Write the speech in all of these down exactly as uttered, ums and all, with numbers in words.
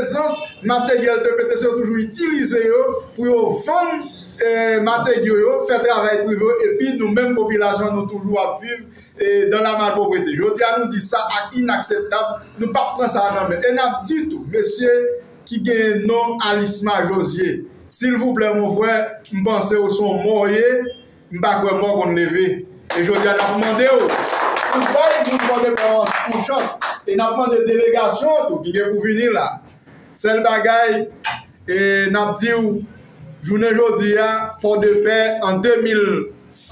Prezans, matèryèl de P T C yo toujou itilize yo pou yo vann, eh, matèryèl yo, fè travay prive yo, epi nou menm popilasyon an, nou toujou ap viv, eh, dans la malpropreté. Jodi a, nou di sa ak inakseptab, nou p ap pran sa nan men. E n ap di tou, mesye ki gen non Alisma Josué, silvouplè, mon frè, m panse w se yon mò w ye, m pa kwè mò konn leve. E jodi a, n ap mande w pou bay moun Pòdepè yon chans. E n ap mande delegasyon an tou ki gen pou vini la. Sèl bagay, e n ap di w, jounen jodi a, Pòdepè an de mil,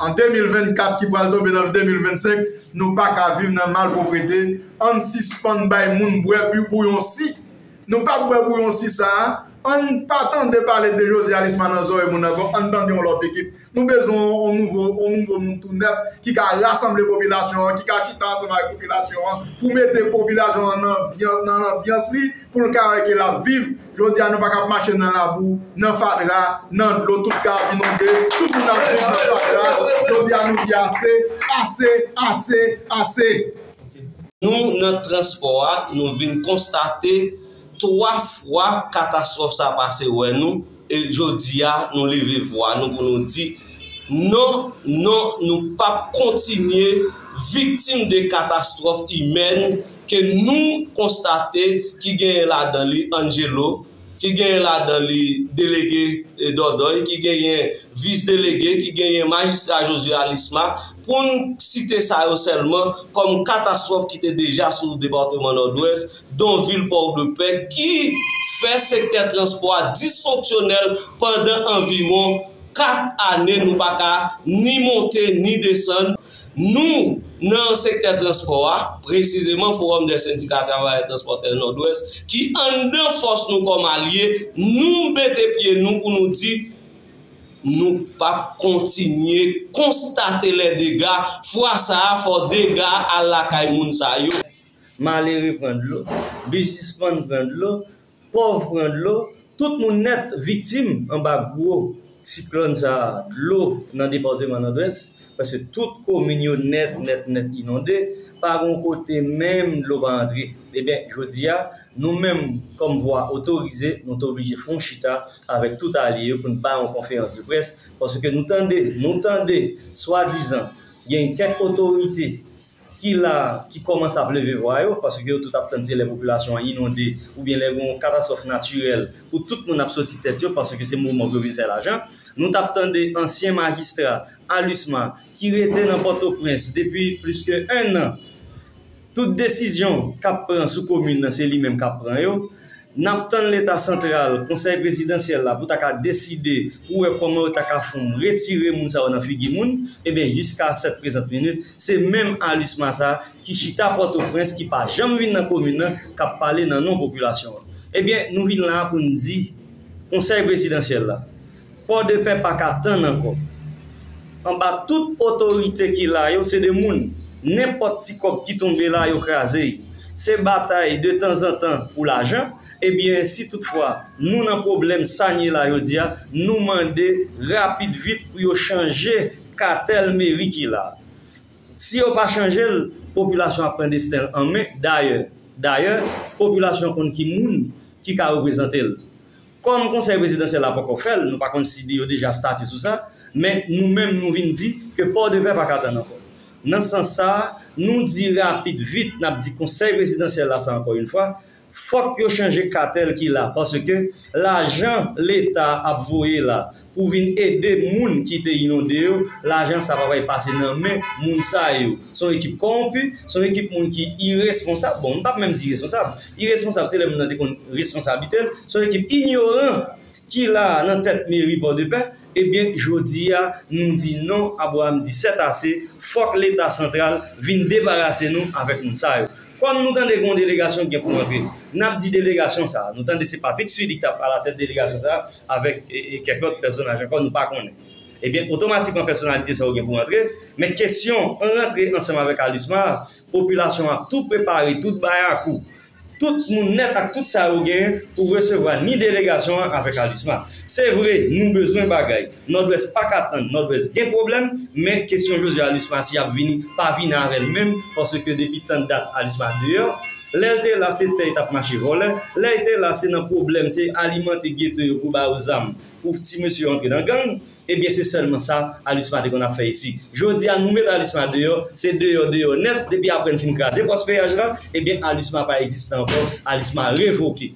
an de mil vennkat ki pral tonbe nan de mil vennsenk, nou pa ka viv nan malproprete. Ann sispann bay moun bwè bouyon si. Nou p ap bwè bouyon si sa a. Ann pa tande pale de Josué Alisma nan zòrèy moun ankò. Ann tande yon lòt ekip. Nou bezwen yon, yon nouvo, yon nouvo moun tou nèf ki ka rasanble popilasyon an, ki ka chita ansanm avèk popilasyon an pou mete popilasyon an nan anbyan-, nan anbyans li, pou l ka wè ke l ap viv. Jodi a, nou pa ka ap mache nan labou, nan fatra, nan dlo, tout kay ap inonde, tout moun ap viv nan fatra. Jodi a, nou di ase, ase, ase, ase. Nou nan transpò a, nou vin konstate twa fwa katastwòf sa pase wè nou, e jodi a, nou leve vwa nou pou nou di, non, non, nou p ap kontinye viktim de katastwòf imèn ke nou konstate ki genyen ladan li Angelo, ki genyen ladan li delege, eh, Dòdòy, ki genyen vis delege, ki genyen majistra Josué Alisma, pou n site sa yo sèlman kòm katastwòf ki te deja sou depatman Nòdwès, don vil Pòdepè, ki fè sektè transpò a disfonksyonèl pandan anviwon kat ane, nou pa ka ni monte ni desann. Nou, nan sektè transpò a, presizeman Forum des Syndicats Travailleurs Transporteurs Nord-Ouest, ki anndan fòs nou kòm alye, nou mete pye nou pou nou di, nou p ap kontinye konstate lè dega. Fwa sa a, fò dega al lakay moun sa yo. Malere pran dlo, biznismann pran dlo, pòv pran dlo, tout moun nèt viktim anba gwo siklòn sa a, dlo nan depatman Nòdwès, paske tout komin yo nèt, nèt, nèt inonde, pa gon kote menm dlo pa antre. Ebyen, jodi a, nou menm, kòm vwa otorize, nou te oblije fè yon chita avèk tout alye yo pou n bay yon konferans de près, paske nou tande, nou tande, swadizan, gen kèk otorite ki la, ki kòmanse ap leve vwa yo, paske yo tout ap tann se lè popilasyon an inonde, oubyen lè gen yon katastwòf natirèl, pou tout moun ap soti tèt yo, paske se mouvman pou yo vin fè lajan. Nou t ap tande ansyen majistra Alusma, ki rete nan Pòtoprens depi plis ke en an. Tout desizyon k ap pran sou komin nan, se li menm k ap pran yo. N ap tann Leta santral, Konsèy Prezidansyèl la, pou ta ka deside, pou wè kòman yo ta ka fè yon retire moun sa yo nan figi moun. Ebyen, jiska sèt prezant minit, se menm Alusma sa a ki chita Pòtoprens, ki pa janm vin nan komin nan, k ap pale nan non popilasyon an. Ebyen, nou vin la a pou n di Konsèy Prezidansyèl la, Pòdepè pa ka tann ankò. Anba tout otorite ki la yo, se de moun. Nenpòt ti kòb ki tonbe la, yo kraze. Se batay de tanzantan pou lajan. Ebyen, si toutfwa nou nan pwoblèm sa n ye la jodi a, nou mande rapid vit pou yo chanje katèl meri ki la. Si yo pa chanje l, popilasyon ap pran desten l an men. Dayè, dayè, popilasyon konn ki moun ki ka reprezante l. Kòm Konsèy Prezidansyèl la poko fè l, nou pa konn si yo deja statye sou sa, men nou menm nou vin di ke Pòdepè pa ka tann ankò. Nan sans sa a, nou di rapid vit, n ap di Konsèy Prezidansyèl la sa ankò yon fwa, fòk yo chanje katèl ki la, paske lajan Leta ap voye la pou vin ede moun ki te inonde yo, lajan sa pa pral pase nan men moun sa yo. Se yon ekip kòwonpi, se yon ekip moun ki iresponsab. Bon, m p ap menm di iresponsab. Iresponsab, se lè moun nan te konn responsablite l. Se yon ekip inyoran ki la nan tèt meri Pòdepè. Ebyen, jodi a, nou di non, Abraham di sèt ase, fòk Leta santral vin debarase nou avèk moun sa yo. Kòm nou tande gen yon delegasyon ki gen pou rantre, n ap di delegasyon sa a, nou tande se Patrick Sully ki t ap alatèt delegasyon sa a, avèk, e, e, kèk lòt pèsonaj ankò, nou pa konnen. Ebyen, otomatikman, pèsonalite sa yo gen pou rantre, men kesyon rantre ansanm avèk Alusma a, popilasyon ap tou prepare, tout bayakou, tout moun nèt ak tout sa yo genyen pou resevwa ni delegasyon an avèk Alusma. Se vre, nou bezwen bagay. Nòdwès pa ka tann, Nòdwès gen pwoblèm, men kesyon Josué Alusma si ap vini, pa vini avè l menm, paske depi tann dat Alusma deyò, Lè l te la, se tè l t ap mache vòlè. Lè l te la, se nan pwoblèm, se alimante geto yo pou ba yo zam, pou ti mesye yo antre nan gang. Ebyen, se sèlman sa Alusma te konn ap fè isi. Jodi a, nou met Alusma deyò, se deyò, deyò nèt. Depi apre n fin kraze pòs peyaj la, ebyen, Alusma pa egziste ankò, Alusma revoke.